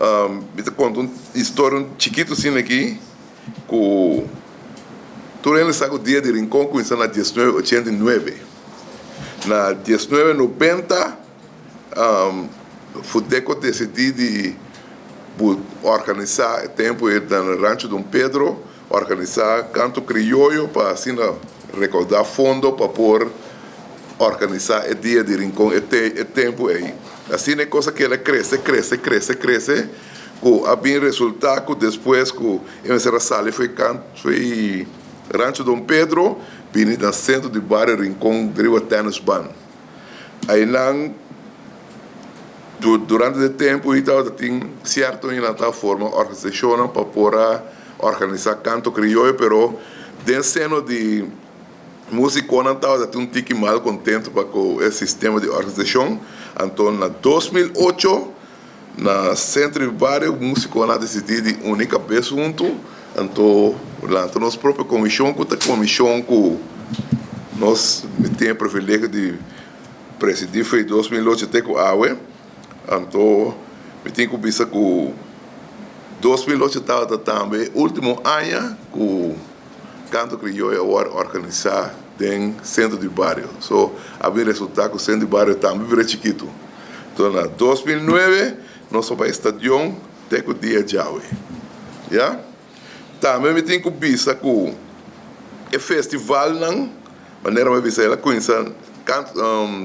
Mi ta konta un historia un chikitu asina aki ku tur hende sa ku Dia di Rincon kuminsá na 1989. Na 1990 Fudeco desidí di organisá e tempu ei na Rancho Don Pedro, organisá Kanto Krioyo pa asina rekoudá fondo pa por organisá e Dia di Rincon e tempu ei. Asina e kos a keda krese, krese, krese, krese ku a bin resultá ku despues ku e mester a sali fo'i fo'i Rancho Don Pedro bini na sentro di bario Rincon riba Tennisbaan. Einan durante di tempu ei tabata tin sierto hende ta forma organisashonnan pa por a organisá kanto krioyo pero den seno di musikonan tabata tin un tiki mal kontento pa ku e sistema di organisashon. Anto na 2008 na sentro di bario musikonan a disidí di uni kabes huntu anto lanta nos propio komishon ku ta komishon ku nos tin e privilegio di presidí for di 2008 te ku awe. Anto mi tin ku bisa ku 2008 tabata tambe e último aña ku Kanto Krioyo a wòrdu organisá den sentro di bario. So a bin resultá ku sentro di bario tambe bira chikitu. Enton na 2009 nos a bai stadion te ku dia djawe. Ya. Tambe mi tin ku bisa ku e festivalnan, manera mi a bisa el a kuminsá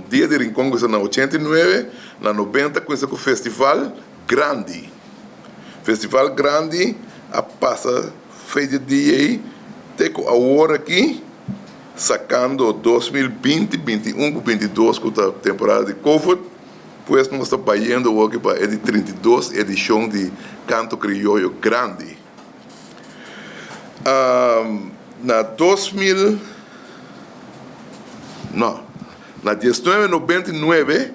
Dia di Rincon kuminsá na 89, na 90 kuminsá ku festival grandi. Festival grandi a pasa Fe di dia ei te ku awor aki, sakando 2020, 21 ku 22 ku ta temporada di covid, pues nos ta bayendo awor aki pa e di 32 edishon di Kanto Krioyo Grandi. Na 2000, no, na 1999,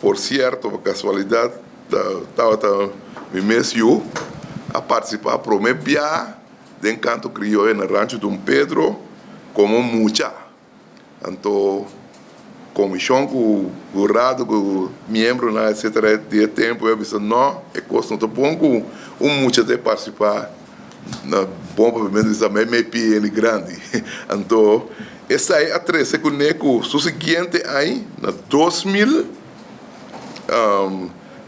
por sierto, pa kasualidat, Tabata mi mes yu a partisipá promé bia den Kanto Krioyo na Rancho Don Pedro komo mucha. Anto komishon ku hurado ku miembronan etsetera di e tempu a bisa no e kos no ta bon ku un mucha ta partisipá na bon papiamentu bisa mei pia hende grandi. Anto esei a trese kuné ku su siguiente aña na 2000.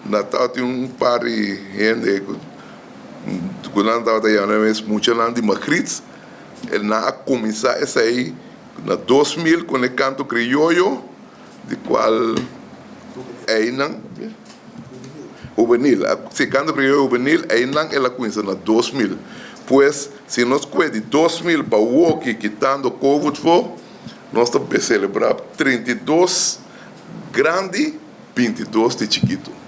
Na tabatin un par di hende ku nan tabata yama nan mes muchanan di Magritte. E nan a kuminsá esei na 2000 ku e kanto krioyo di kual einan hubenil, si kanto krioyo hubenil einan el a kuminsá na 2000. Pues si nos kue di 2000 pa woki kitando covid fo nos ta selebrá 32 Grandi, 22 di chikitu.